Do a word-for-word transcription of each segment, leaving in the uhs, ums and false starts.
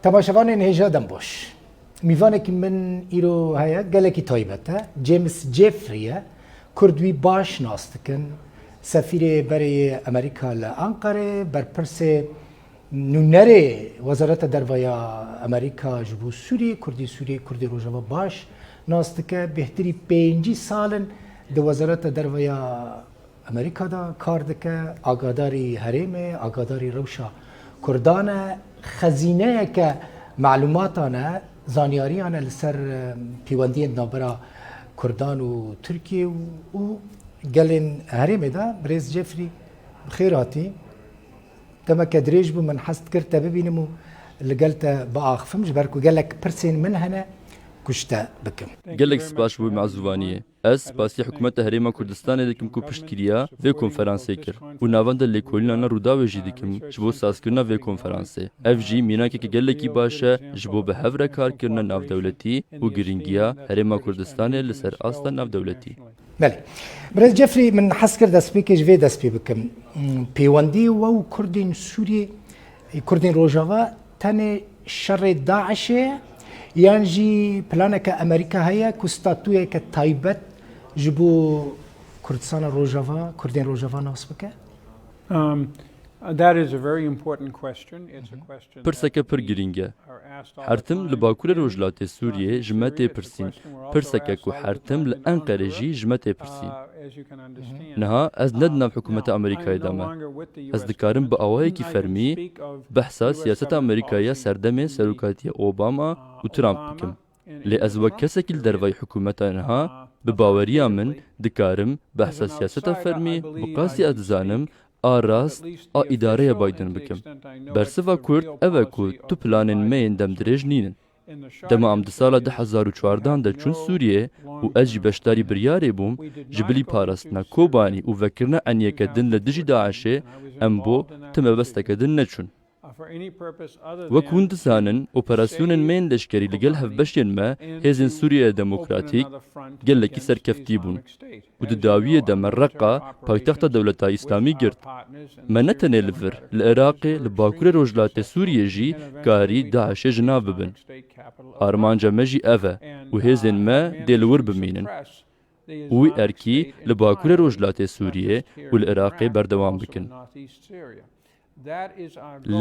Temaşevanên hêja dem baş. Mîvanekî min îro heye, gelekî taybet e. James Jeffrey ye. Kurd wî baş nas dikin. Sefîrê berê yê Amerîka li Anqerê, berpirsê nûnerê Wezareta Derve ya Amerîka ji bo Sûriyê, Kurdî Sûriyê, Kurdê Rojava baş nas dike. Bêhtirî pêncî sal in di Wezareta Derve ya Amerîka de kar dike, agadarî herêmê, agadarî rewşa Kurdan e, xezîneyeke malûmatan e, zanyariyan e li ser, e, pêwendiyên navbera Kurdan û Tirkiye û, û gelên herêmê de. Birêz Jeffrey, bi xêr hatî. Demeke dirêj bû, min hez dikir te bibînim û li gel te biaxifim, ji ber ku gelek pirsên min hene ku ji te bikim. Gelek spas bo mezûvaniyê. Ez spasî Hikûmeta Herêma Kurdistanê dikim ku piştgiriya vê konferansê kir û navenda lêkolînana Rûdawê jî dikim ji bo sazkirina vê konferansê. Ev jî mînakeke gelekî baş e ji bo bi hev re karkirina navdewletî û girîngiya Herêma Kurdistanê li ser asta navdewletî. Belê. Birêz Jeffrey, min hez kir destpêkê ji vê dest pê bikim. Hmm, pêwendiyê we û Kurdên Sûriyê, Kurdên Rojava tenê şerê DAIŞê ye, yan jî planeke Amerîka heye ku statuyeke taybet ji bo Kurdistana Rojava, Kurdên Rojava nas bike? Um, that is a very important question. It's a question Pirseke pir girîng e. Her tim li Bakurê Rojhilatê Sûriyê ji me tê pirsîn. Pirseke ku her tim li Enqerê jî ji me tê pirsîn. Niha ez ne di nav hikûmeta Amerîkayê de me. Ez dikarim bi awayekî fermî behsa siyaseta Amerîkayê ya serdemên serokatiya Obama û Trump bikim. Lê ez wek kesekî li dervayî hikûmeta niha, bi baweriya min dikarim behsa siyaseta fermî, bi qasî ez dizanim, a rast a îdareya Biden bikim. Bersiva kurt ev e ku tu planên me yên demdirêj nînin. Dema em di sala du hezar û çardan de çûn Sûriyê û ez jî beşdarî biryarê bûm, ji bilî parastina Kobanî û vekirina eniyeke din li dijî DAIŞê, em bo ti mebesteke din neçûn. Wek hûn dizanin, operasyonên me yên leşkerî li gel hevbeşên me, Hêzên Sûriyeya Demokratîk, gelekî serkeftî bûn û di dawiyê de me Reqa, paytexta Dewleta Îslamî, girt. Me ne tenê li vir, li Iraqê, li Bakurê Rojhilatê Sûriyê jî karî DAIŞê ji nav bibin. Armanca me jî ev e û hêzên me dê li wir bimînin û wî erkî li Bakurê Rojhilatê Sûriyê û li Iraqê berdewam bikin.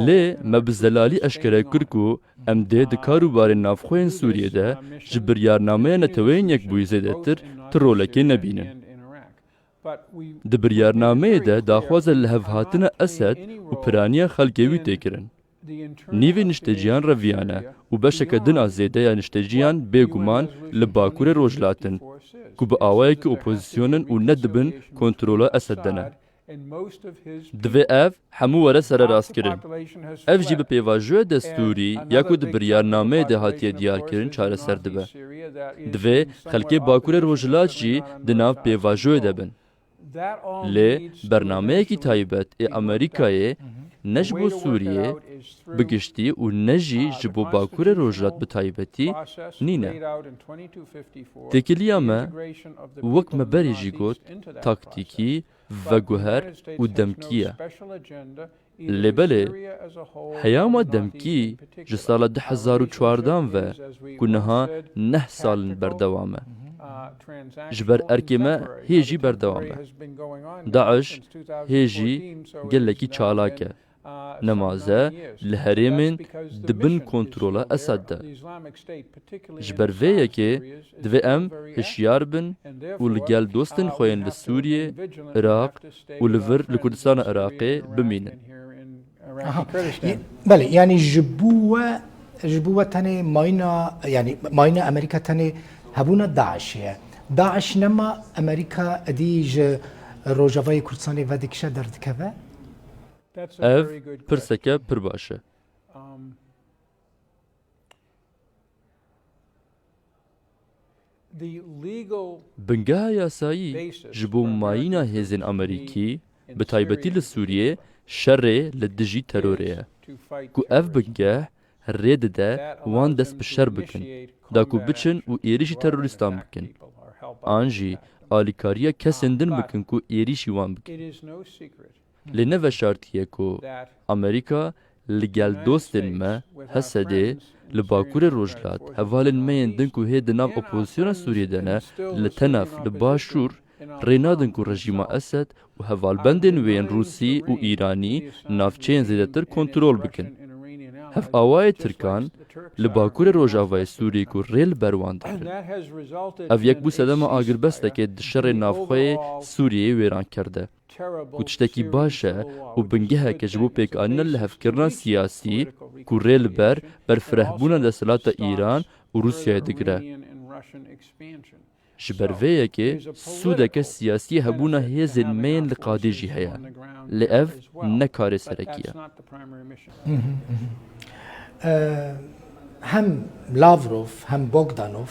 Lê me bi zelalî eşkere kir ku em dê di karûbarên navxwe yên Sûriyê de ji Biryarnameya Neteweyên Yekbûyî zêdetir ti rolekê nebînin. Di biryarnameyê de daxwaza lihevhatina Esed û piraniya xelkê wî tê kirin. Nîvê nişteciyan reviyane û beşeke din a zêde ya nişteciyan bêguman li Bakurê Rojhilat in, ku bi awayekî opozîsyon in û ne di bin kontrola Esed de ne. Divê ev hemû were sererastkirin. Ev jî bi pêvajoya destûrî ya ku di biryarnameyê de hatiye diyarkirin çareser dibe. Divê xelkê Bakurê Rojhilat jî di nav pêvajoyê de bin. Lê bernameyekî taybet ê Amerîkayê ne ji bo Sûriyê bi giştî û ne jî ji bo Bakurê Rojhilat bi taybetî nîne. Têkiliya me, wek me berê jî got, taktîkî, veguher û demkî ye. Lê belê, heyama demkî ji sala du hezar û çardan ve ku niha neh sal in berdewam e. Ji ber erkê me hê jî berdewam e. DAIŞ hê jî gelekî çalak e. Nemaze li herêmên di bin kontrola Esed de. Ji ber vê yekê divê em hişyar bin û li gel dostên xwe yên li Sûriyê, Iraq û li vir li Kurdistana Iraqê bimînin. Aha. Ye-, belê, yanî ji bo we, ji bo we tenê mayîna, yanî mayîna Amerîka tenê hebûna DAIŞê ye. DAIŞ nema, Amerîka êdî ji Rojavayê Kurdistanê vedikişe, derdikeve? Ev pirseke pir baş e. Bingeha yasayî ji bo mayîna hêzên Amerîkî, bi taybetî li Sûriyê, şerê li dijî terorê ye. Ku ev bingeh rê dide wan dest bi şer bikin, da ku biçin û êrîşî terorîstan bikin. An jî alîkariya kesên din bikin ku êrîşî wan bikin. Lê ne veşartî ye ku Amerîka Li gel dostên me, Hesedê, li Bakurê Rojhilat, hevalên me yên din ku hê di nav opozisyona Sûriyê de ne, li Tenef, li Başûr, rê nadin ku rejîma Esed û hevalbendên wê yên Rûsî û Îranî navçeyên zêdetir kontrol bikin. Hevawayê Tirkan li Bakurê Rojavayê Sûriyê ku rê li ber wan digirin. Ev yek bû sedema agirbestekê di şerê navxweyê Sûriyeyê wêran kerde. Ku tiştekî baş e û bingeheke ji bo pêkanîna lihevkirina siyasî ku rê li ber berfirehbûna desthilata Îran û Rûsyayê digire. Ji ber vê yekê sûdeke siyasî hebûna hêzên me yên li qadê jî heye. Lê ev ne karê serekî ye. Eee, hem Lavrov hem Bogdanov,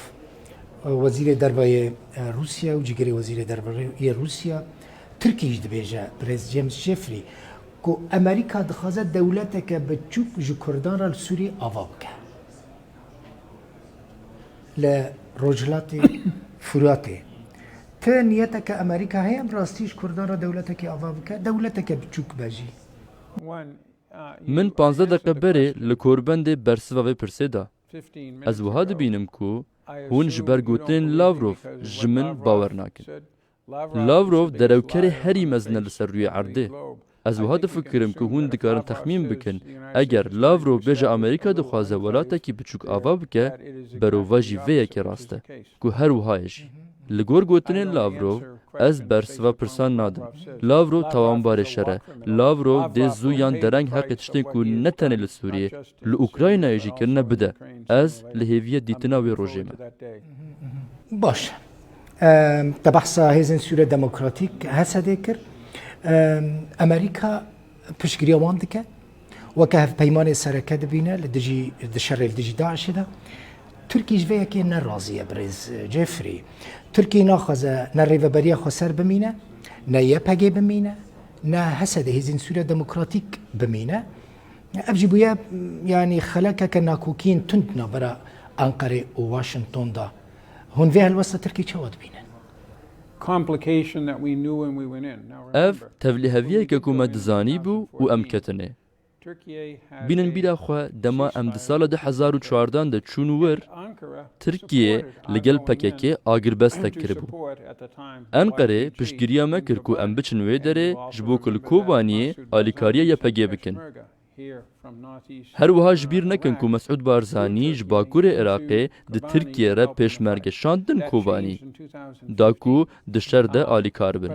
e, wezîrê derve yê, e, Rûsya û cîgirê wezîrê derve yê Rûsya, Tirkî jî dibêje, birêz James Jeffrey, ku Amerîka dixwaze dewleteke biçûk ji Kurdan re li Sûriyê ava bike. Li Rojhilatê Furatê. Ti niyeteke Amerîka heye bi rastî ji Kurdan re dewleteke ava bike, dewleteke biçûk be jî? Min panzdeh deqe berê li korbendê bersiva vê pirsê da. Ez wiha dibînim ku hûn ji ber gotinên Lavrov ji min bawer nakin. Lavrov derewkerê herî mezin e li ser rûyê erdê. Ez wiha difikirim ku hûn dikarin texmîn bikin, eger Lavrov bêje Amerîka dixwaze welatekî biçûk ava bike, berovajî vê yekê rast e, ku her wiha ye jî. Li gor gotinên Lavrov, ez bersiva pirsan nadim. Lavrov tawanbarê şer e. Lavrov dê zû yan dereng heqê tiştên ku ne tenê li Sûriyê, li Ukraynayê jî kirine bide. Ez li hêviya dîtina wê rojê me. Baş. Em, te behsa Hêzên Sûriya Demokratîk, Hesedê, kir. Em, Amerîka piştgiriya wan dike. Weke hevpeymanê sereke dibîne li dijî, di şerê li dijî DAIŞê de. Tirkî ji vê yekê ne razî ye, birêz Jeffrey. Tirkî naxwaze ne Rêveberiya Xweser bimîne, ne Y P G bimîne, ne Hesedê, Hêzên Sûriya Demokratîk bimîne. Ev jî bûye, yanî, xelekeke nakokiyên tund navbera Enqerê û Washington de. Hûn vê helwesta Tirkiyê çawa dibînin? Ev tevliheviyeke ku me dizanîbû û em ketinê. Bînin bîra xwe, dema em di sala du hezar û çardeh de çûn wir, Tirkiye li gel P K K agirbestek kiribû. Enqerê piştgiriya me kir ku em biçin wê derê ji bo ku li Kobaniyê alîkariya Y P G bikin. Her wiha ji bîr nekin ku Mesûd Barzanî ji Bakurê Iraqê di Tirkiye re pêşmerge şandin Kobanî, da ku di şer de alîkar bin.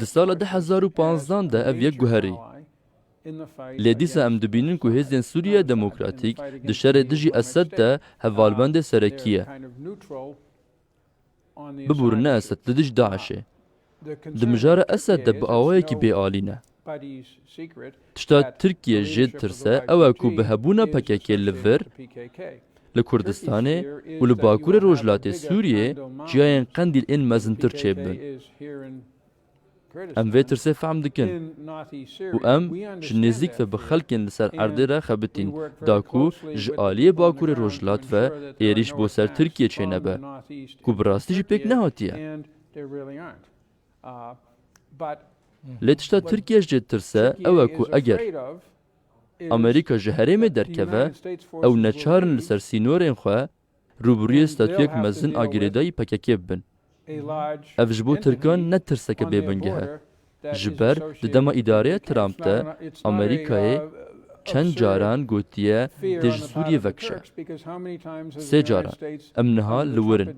Di sala du hezar û panzdeh de ev yek guherî. Lê dîsa em dibînin ku Hêzên Sûriya Demokratîk di şerê dijî Esed de hevalbendê serekî ye. Bibûrine Esed li dij DAIŞê. Di mijara Esed de bi awayekî bêalî ne. Tişta Tirkiye jê ditirse ew e ku bi hebûna P K K li vir, li Kurdistanê û li Bakurê Rojhilatê Sûriyê ciyayên Qendîl ên mezintir çêbibin. Em vê tirsê fehm dikin û em ji nêzîk ve bi xelkên li ser erdê re xebitîn, da ku ji aliyê Bakurê Rojhilat ve êrîş bo ser Tirkiye çênebe, ku bi rastî jî pêk nehatiye. Lê tişta Tirkiye jê ditirse ew e ku eger Amerîka ji herêmê derkeve, ew neçar in li ser sînorên xwe rûbirûyê statuyek mezin a girêdayî P K K bibin. Ev ji bo Tirkan ne tirseke bêbingeh e. Ji ber di dema îdareya Trump de Amerîkayê çend caran gotiye dê ji Sûriyê vekişe. Sê caran. Em niha li wir in.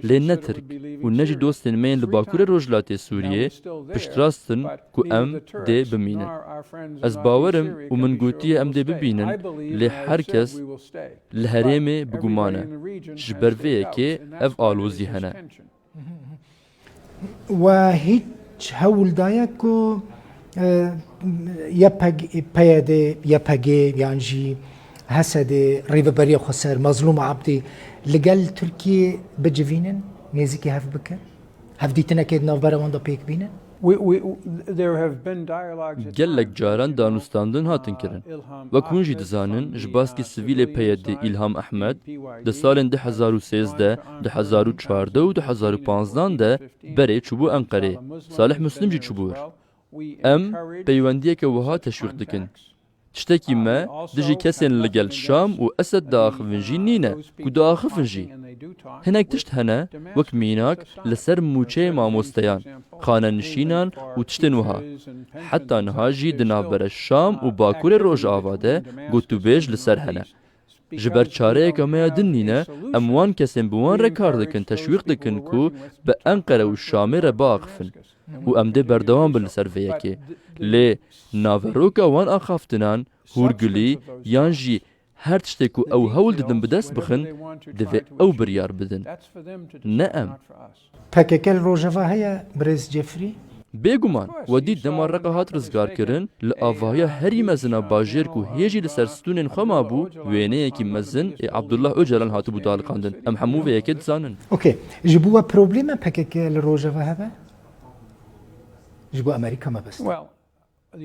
Lê ne Tirk û ne jî dostên me yên li Bakurê Rojhilatê Sûriyê piştrast in ku em dê bimînin. Ez bawer im û min gotiye em dê bibînin, lê her kes li herêmê bi guman e. Ji ber vê yekê ev alozî hene. We hîç hewl daye ku, e, Y P G, P Y D, Y P G yan jî H S D, Rêveberiya Xweser, Mazlûm Abdî li gel Tirkiyê bicivînin, nêzîkî hev bikin? Hevdîtinekê di navbera wan de pêk bînin? Gelek caran danûstandin hatin kirin. Wek hûn jî dizanin, ji baskî sivîlê P Y D Îlham Ehmed di salên du hezar û sêzdeh, du hezar û çardeh û du hezar û panzdeh de berê çûbû Enqerê. Salih Muslim jî çûbû wir. Em peywendiyeke wiha teşwîq dikin. Tiştekî me dijî kesên li gel Şam û Esed diaxivin jî nîne ku diaxivin jî. Hinek tişt hene, wek mînak li ser mûçeyê mamosteyan, xanenişînan û tiştên wiha. Heta niha jî di navbera Şam û Bakurê Rojava de gotûbêj li ser hene. Ji ber çareyeke me ya din nîne, em wan kesên bi wan re kar dikin, teşwîq dikin ku bi Enqere û Şamê re biaxifin. Û em dê berdewam bin li ser vê yekê. Lê naveroka wan axaftinan, hûrgulî yan jî her tiştê ku ew hewl didin bi dest bixin, divê ew biryar bidin. Ne em. P K K li Rojava heye, birêz Jeffrey? Bêguman, we dît dema Reqa hat rizgarkirin, li avahiya herî mezin a bajêr ku hê jî li ser stûnên xwe mabû, wêneyekî mezin ê Abdullah Ocalan hatibû daliqandin. Em hemû vê yekê dizanin. Okey. Ji bo we probleme P K K li Rojava hebe? Ji bo Amerîka mebest.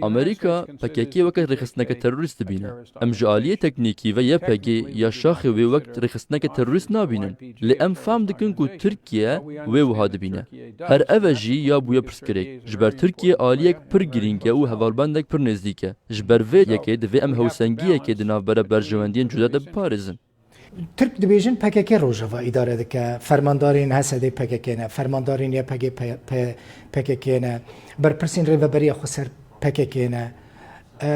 Amerîka P K K weke rêxistineke terorîst dibîne. Em ji aliyê teknîkî ve Y P G ya şaxê wê wek rêxistineke terorîst nabînin. Lê em fam dikin ku Tirkiye wê wiha dibîne. Her ev e jî ya bûye pirsgirêk. Ji ber Tirkiye aliyek pir girîng e û hevalbendek pir nêzdîk e. Ji ber vê yekê divê em hewsengiyekê di navbera berjewendiyên cuda de biparêzin. Tirk dibêjin P K K Rojava îdare dike, fermandarên H S D P K K ne, fermandarên Y P G P- P- P K K ne, berpirsên rêveberiya xweser P K K ne. E,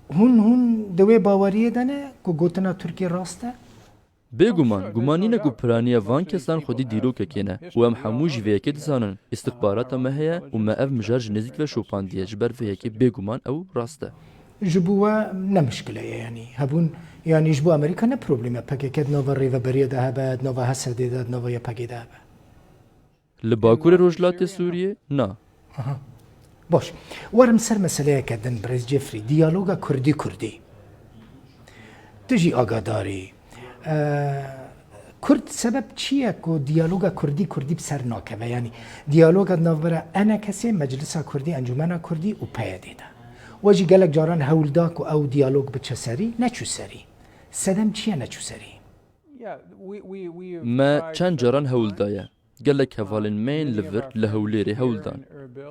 hûn, hûn di wê baweriyê de ne ku gotina Tirkiyê rast e? Bêguman, guman nîne ku piraniya van kesan xwedî dîrokekê ne û em hemû jî vê yekê dizanin. Îstixbarata me heye û me ev mijar ji nêzîk ve şopandiye, ji ber vê yekê bêguman ew rast e. Ji bo we ne mişkile ye, yanî hebûn, yanî ji bo Amerîka ne problem e P K K di nava rêveberiya de hebe, di nava H S D de, di nava Y P G de hebe. Li Bakurê Rojhilatê Sûriyê na. Aha. Baş. Werim ser meseleyeke din, birêz Jeffrey. Diyaloga Kurdî-Kurdî. Tu jî agadarî. Eee, Kurd sebeb çi ye ku diyaloga Kurdî-Kurdî bi ser nakeve? Yanî diyaloga di navbera E N K S'ê, Meclisa Kurdî, Encûmena Kurdî û P Y D'ê de. We jî gelek caran hewl da ku ew diyalog biçe serî, neçû serî. Sedem çi ye neçû serî? Me çend caran hewl daye. Gelek hevalên me yên li vir li Hewlêrê hewl dan.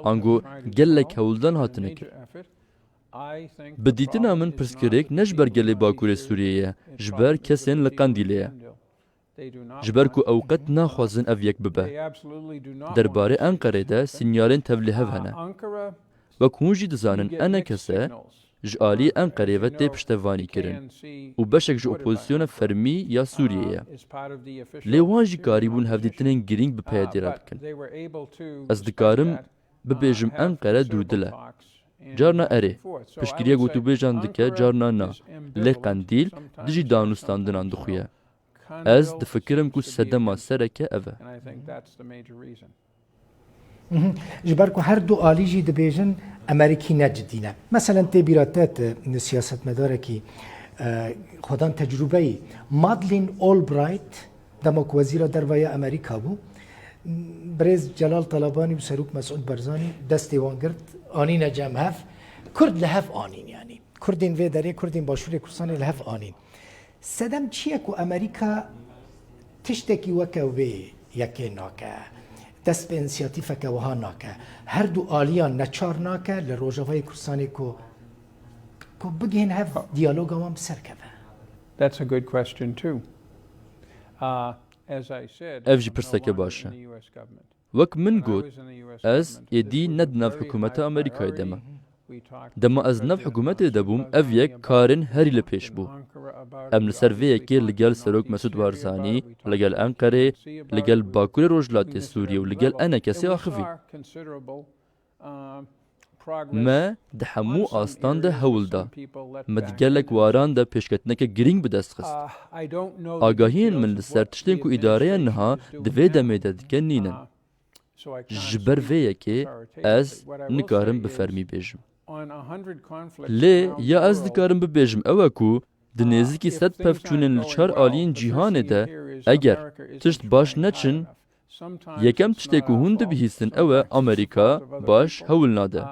Ango gelek hewldan hatine kirin. Bi dîtina min pirsgirêk ne ji ber gelê Bakurê Sûriyê ye, ji ber kesên li Qendîlê ye. Ji ber ku ew qet naxwazin ev yek bibe. Derbarê Enqerê de sînyalên tevlîhev hene. Wek hûn jî dizanin, E N K S ji aliyê Enqerê ve tê piştevanî kirin û beşek ji opozisyona fermî ya Sûriyê ye. Lê wan jî karîbûn hevdîtinên girîng bi P Y D'ê re bikin. Ez dikarim bibêjim Enqere dûdil e. Carna erê, piştgiriya gotûbêjan dike, carna na. Lê Qendîl dijî danûstandinan dixuye. Ez difikirim ku sedema sereke ev e. Mhm. Ji ber ku her du alî jî dibêjin Amerîkî ne cidî ne. Meselen tê bîra te, tu siyasetmedarekî, e, xwedan tecrûbeyî, Madeleine Albright, dema ku Wezîra Derve ya Amerîka bû, birêz Celal Talabani û Serok Mesûd Barzanî destê wan girt, anîne cem hev. Kurd li hev anîn yanî. Kurdên vê derê, Kurdên Başûrê Kurdistanê li hev anîn. Sedem çi ye ku Amerîka tiştekî weke wê yekê nake, dest bi însiyatîfeke wiha nake, her du aliyan neçar nake li Rojavayê Kurdistanê ku, ku bigihên hev diyaloga wan bi ser keve? That's a good question too. Uh, as I said, Ev jî pirseke baş e. Wek min got, ez êdî ne di nav hikûmeta Amerîkayê de me. Dema ez di nav hikûmetê de bûm, ev yek karên herî li pêş bû. Em li ser vê yekê li gel Serok Mesûd Barzanî, li gel Enqerê, li gel Bakurê Rojhilatê Sûriyê û li gel E N K S'ê axivîn. Me di hemû astan de hewl da. Me di gelek waran de pêşketineke girîng bi dest xist. Agahiyên min li ser tiştên ku îdareya niha di vê demê de dike nîn in. Ji ber vê yekê ez nikarim bi fermî bêjim. Lê ya ez dikarim bibêjim ew e ku di nêzîkî sed pevçûnên li çar aliyên cîhanê de eger tişt baş neçin, yekem tiştê ku hûn dibihîstin ew e Amerîka baş hewl nade.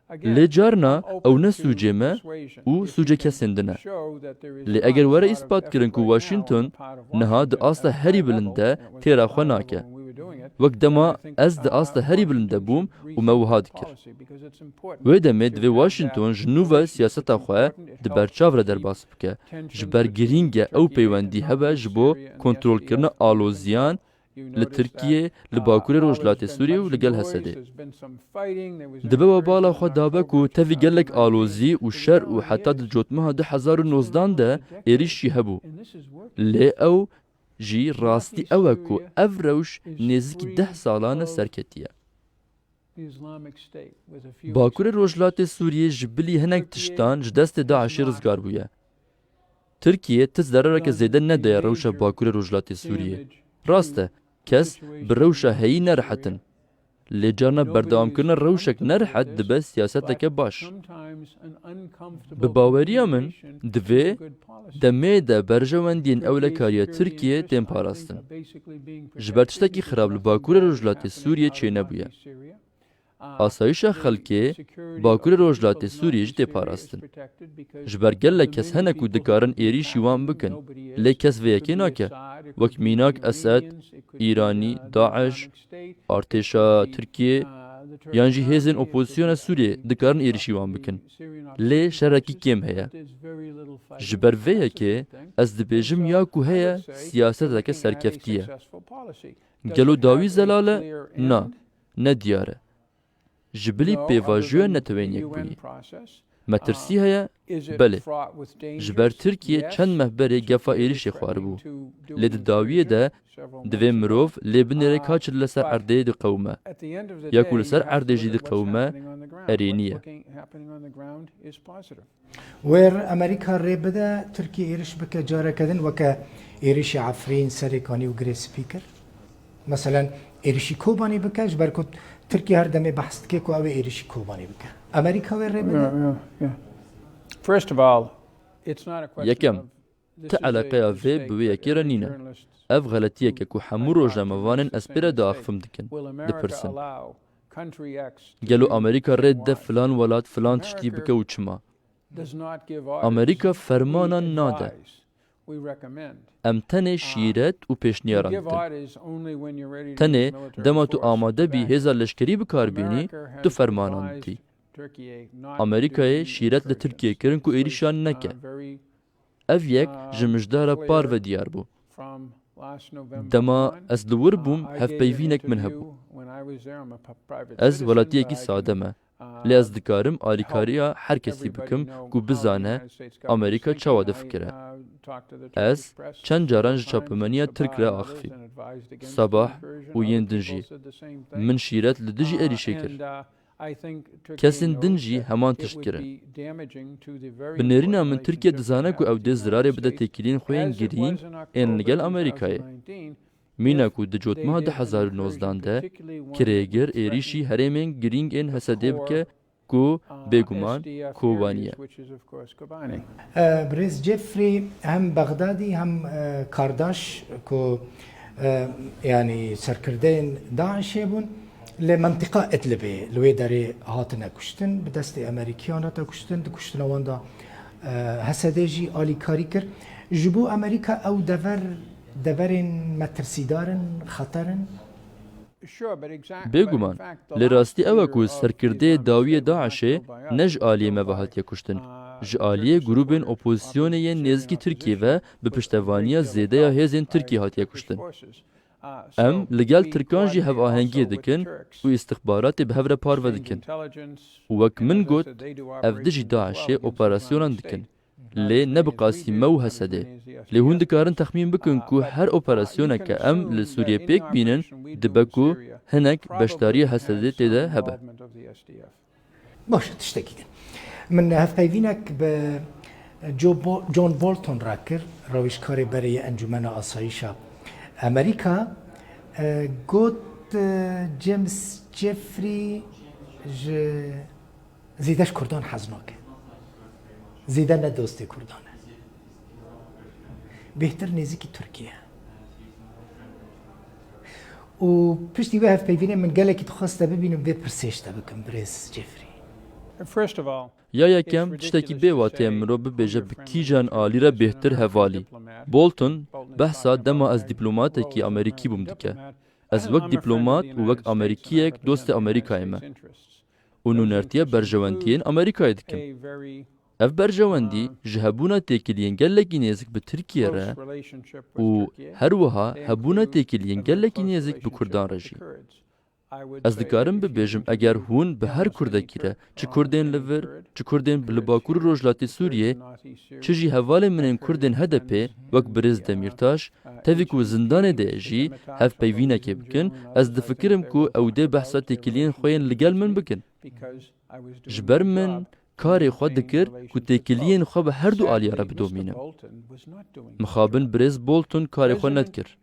Lê carna ew ne sûcê me û sûcê kesên din e. Lê eger were îspat kirin ku Washington niha di asta herî bilind de têra xwe nake. Wek dema ez di asta herî bilind de bûm û me wiha dikir. Wê demê divê Washington ji nû ve siyaseta xwe di berçav re derbas bike. Ji ber girîng e ew peywendî hebe ji bo kontrolkirina aloziyan li Tirkiyê, li Bakurê Rojhilatê Sûriyê û li gel Hesedê. Dibe we bala xwe dabe ku tevî gelek alozî û şer û heta di cotmeha du hezar û nozdan de êrîş jî hebû. Lê ew jî rastî ew e ku ev rewş nêzîkî deh salan e serketiye. Bakurê Rojhilatê Sûriyê ji bilî hinek tiştan ji destê DAIŞê rizgar bûye. Tirkiye ti zerareke zêde nedaye rewşa Bakurê Rojhilatê Sûriyê. Rast e, kes bi rewşa heyî nerihet in. Lê carna berdewamkirina rewşek nerihet dibe siyaseteke baş. Bi baweriya min, divê demê de berjewendiyên ewlekariya Tirkiyê tên parastin. Ji ber tiştekî xirab li Bakurê Rojhilatê Sûriyê çênebûye. Asayişa xelkê Bakurê Rojhilatê Sûriyê jî tê parastin. Ji ber gelek kes hene ku dikarin êrîşî wan bikin, lê kes vê yekê nake. Wek mînak Esed, Îranî, DAIŞ, artêşa Tirkiyê, yan jî hêzên opozisyona Sûriyê dikarin êrîşî wan bikin. Lê şerekî kêm heye. Ji ber vê yekê ez dibêjim ya ku heye siyaseteke serkeftî ye. Gelo dawî zelal e? Na, ne diyar e. Ji bilî pêvajoya Neteweyên Yekbûyî. Metirsî heye? Belê. Ji ber Tirkiye çend meh berê gefa êrîşê xwaribû. Lê di dawiyê de divê mirov lê binêre ka çi li ser erdê diqewime. Ya ku li ser erdê jî diqewime, erênî ye. Wêr Amerîka rê bide Tirkiye êriş bike careke din weke êrişê Efrîn, Serêkanî û Girê Spî kir? Meselen, êrişî Kobanî bike, ji ber ku Tirkiye her demê behs dike ku ew ê êrişî Kobanî bike. Amerîka wê rê bide? Yekem, ti eleqeya vê bi wê yekê re nîne. Ev xeletiyek e ku hemû rojnamevanên ez pê re diaxifim dikin, dipirsin. Gelo Amerîka rê dide filan welat filan tiştî bike û çima? Amerîka fermanan nade. Em tenê şîret û pêşniyaran dikin. Tenê dema tu amade bî hêza leşkerî bi kar bînî, tu fermanan didî. Amerîkayê şîret li Tirkiye kirin ku êrîşan neke. Ev yek ji mijdara parve diyar bû. Dema ez li wir bûm, hevpeyvînek min hebû. Ez welatiyekî sade me, lê ez dikarim alîkariya her kesî bikim ku bizane Amerîka çawa difikire. Ez çend caran ji çapemeniya Tirk re axifîm. Sabah û yên din jî. Min şîret li dijî êrîşê kir. Kesên din jî heman tişt kirin. Bi nêrîna min Tirkiye dizane ku ew dê zirarê bide têkiliyên xwe yên girîng ên li gel Amerîkayê. Mîna ku di cotmeha du hezar û nozdan de kirêgir êrîşî herêmên girîng ên Hesedê bike ku bêguman Kobanî ye. Birêz Jeffrey hem Bexdadî hem Kardaş ku yanî serkirdeyên DAIŞê bûn, li mentiqa Idlibê li wê derê hatine kuştin, bi destê Amerîkiyan hate kuştin, di kuştina wan de Hesedê jî alîkarî kir. Ji bo Amerîka ew dever, deverên metirsîdar in, xeter in? Bêguman, lê rastî ew e ku serkirdeyê dawiyê DAIŞê ne ji aliyê me ve hatiye kuştin. Ji aliyê grûbên opozisyonê yên nêzikî Tirkiyê ve bi piştevaniya zêde ya hêzên Tirkiyê hatiye kuştin. Em li gel Tirkan jî hevahengiyê dikin û îstixbaratê bi hev re parve dikin. Û wek min got, ev dijî DAIŞê operasyonan dikin. Lê ne bi qasî me û Hesedê. Lê hûn dikarin texmîn bikin ku her operasyoneke em li Sûriyê pêk bînin, dibe ku hinek beşdariya Hesedê tê de hebe. Baş e, tiştekî din. Min hevpeyvînek bi John Bolton re kir, rewişkarê berê yê Encûmena Asayîşa Amerîka, got, James Jeffrey ji Zêde ji Kurdan hez nake. Zêde ne dostê Kurdan e. Bêhtir nêzîkî Tirkiye. Û piştî wê hevpeyvînê min gelekî dixwest te bibînim, vê pirsê ji te bikim, birêz Jeffrey. Ya yekem, tiştekî bê wateye mirov bibêje bi kîjan alî re bêhtir hevalî. Bolton behsa dema ez dîplomatekî Amerîkî bûm dike. Ez wek dîplomat û wek Amerîkiyek dostê Amerîkayê me û nûnertiya berjewendiyên Amerîkayê dikim. Ev berjewendî ji hebûna têkiliyên gelekî nêzik bi Tirkiye re û her wiha hebûna têkiliyên gelekî nêzik bi Kurdan re jî. Ez dikarim bibêjim, eger hûn bi her Kurdekî re, çi Kurdên li vir, çi Kurdên li Bakur û Rojhilatê Sûriyê, çi jî hevalên min ên Kurdên H D P wek birêz Demîrtaş, tevî ku zindanê de ye jî, hevpeyvînekê bikin, ez difikirim ku ew dê behsa têkiliyên xwe yên li gel min bikin. Ji ber min karê xwe dikir ku têkiliyên xwe bi her du aliyan re bidomînim. Mixabin birêz Bolton karê xwe nedikir.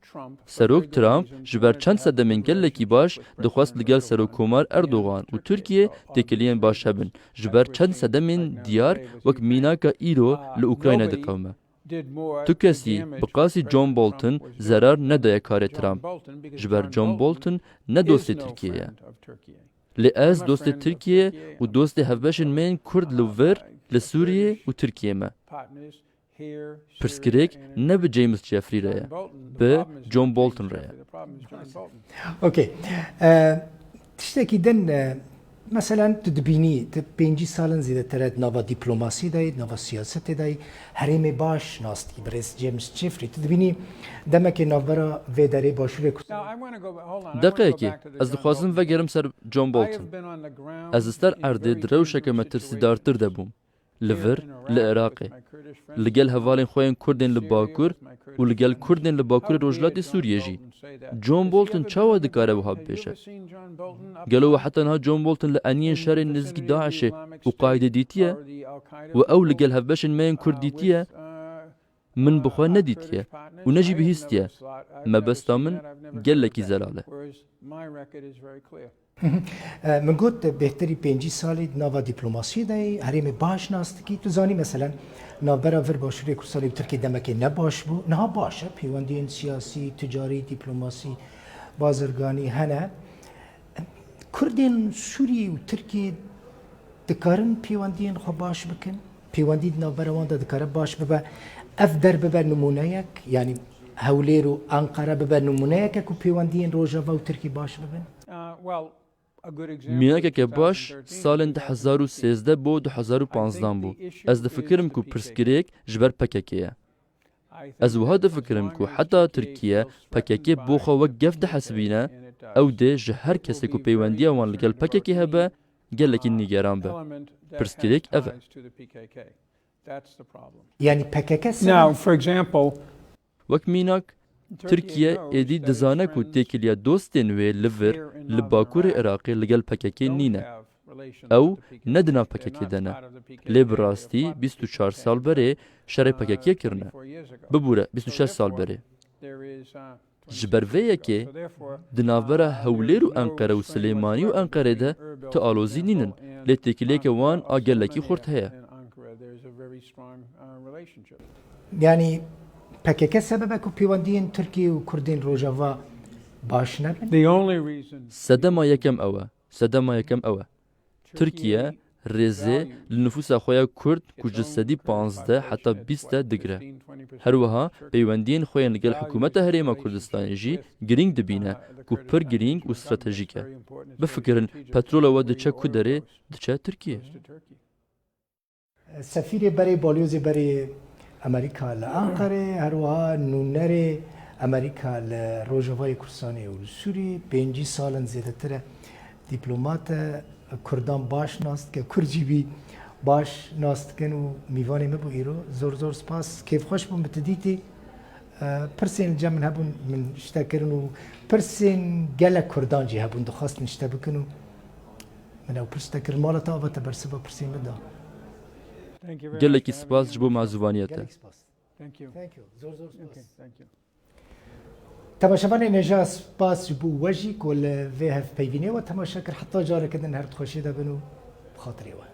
Serok Trump ji ber çend sedemên gelekî baş dixwest li gel Serokkomar Erdogan û Tirkiye têkiliyên baş hebin, ji ber çend sedemên diyar wek mînaka îro li Ukrayna diqewime. Tu kesî bi qasî John Bolton zerar nedaye karê Trump, ji ber John Bolton ne dostê Tirkiye ye. Lê ez dostê Tirkiye û dostê hevbeşên me yên Kurd li vir, li Sûriyê û Tirkiye me. Pirsgirêk ne bi James Jeffrey re ye, bi John Bolton re ye. Okey. E, tiştekî din, e, meselen tu dibînî, tu pêncî salin zêdetir e di nava dîplomasî de yî, di nava siyasetê de yî, herêmê baş nas dikî, birêz James Jeffrey. Tu dibînî demekê navbera vê derê başûrê Kurdistan. Deqeyekê, ez dixwazim vegerim ser John Bolton. Ez li ser erdê di rewşeke metirsîdartir de bûm. Li vir, li Iraqê. Li gel hevalên xwe yên Kurdên li Bakur û li gel Kurdên li Bakurê Rojhilatê Sûriyê jî. John Bolton çawa dikare wiha bibêje? Gelo we heta niha John Bolton li eniyên şerên nêzîkî DAIŞê û Qaîdê dîtiye? We ew li gel hevbeşên me yên Kurd dîtiye? Min bi xwe nedîtiye û ne jî bihîstiye. Mebesta min gelekî zelal e. Min got, bêhtirî pêncî salî di nava dîplomasiyê de yî, herêmê baş nas dikî. Tu zanî, meselen, navbera vir Başûrê Kurdistanê û Tirkiyê demekê ne baş bû. Niha baş e, pêwendiyên siyasî, ticarî, dîplomasî, bazirganî hene. Kurdên Sûriyê û Tirkiyê dikarin pêwendiyên xwe baş bikin? Pêwendî di navbera wan de dikare baş bibe? Ev der bibe nimûneyek, yanî Hewlêr û Enqere bibe nimûneyeke ku pêwendiyên Rojava û Tirkî baş bibin? Mînakeke baş salên du hezar û sêzdeh bo du hezar û panzdeh bû. Ez difikirim ku pirsgirêk ji ber P K K ye. Ez wiha difikirim ku heta Tirkiye P K K bo xwe wek gef dihesibîne, ew dê ji her kesê ku peywendiya wan li gel P K K hebe, gelekî nîgeran be. Pirsgirêk ev e. Yanî P K K sebeb. Wek mînak, Tirkiye êdî dizane ku têkiliya dostên wê li vir, li bakurê Iraqê li gel P K K nîne. Ew ne di nav P K K de ne. Lê bi rastî bîst û çar sal berê şerê P K K kirine. Bibûre, bîst û şeş sal berê. Ji ber vê yekê di navbera Hewlêr û Enqere û Silêmanî û Enqerê de tu alozî nînin, lê têkiliyeke wan a gelekî xurt heye. Yanî P K K sebeb e ku pêwendiyên Tirkiye û Kurdên Rojava baş nebin? Sedema yekem ew e. Sedema yekem ew e. Tirkiye rêzê li nifûsa xwe ya Kurd ku ji sedî panzdeh heta bîst e digire. Her wiha peywendiyên xwe yên li gel hikûmeta Herêma Kurdistanê jî girîng dibîne ku pir girîng û stratejîk e. Bifikirin, petrola we diçe ku derê? Diçe Tirkiye. Sefîrê berê, balyozê berê Amerîka li Enqerê, her wiha nûnerê Amerîka li Rojavayê Kurdistanê û li Sûrî pêncî sal in zêdetir e dîplomat e, Kurdan baş nas dike, Kurd jî wî baş nas dikin û mîvanê min bû îro. Zor zor spas, kêfxweş bûm bi tu dîtî. Pirsên li cem min hebûn, min ji te kirin û pirsên gelek Kurdan jî hebûn, dixwastin ji te bikin û min ew pirs te kirin. Mala te ava te bersiva pirsên min da. Gelekî spas ji bo mezûvaniya te. Gelek spas. Thank you. Zor zor spas. Temaşevanên hêja, spas ji bo we jî ku li vê hevpeyvînê we temaşe kir. Heta careke din her di xweşiyê de bin û bi xatirê we.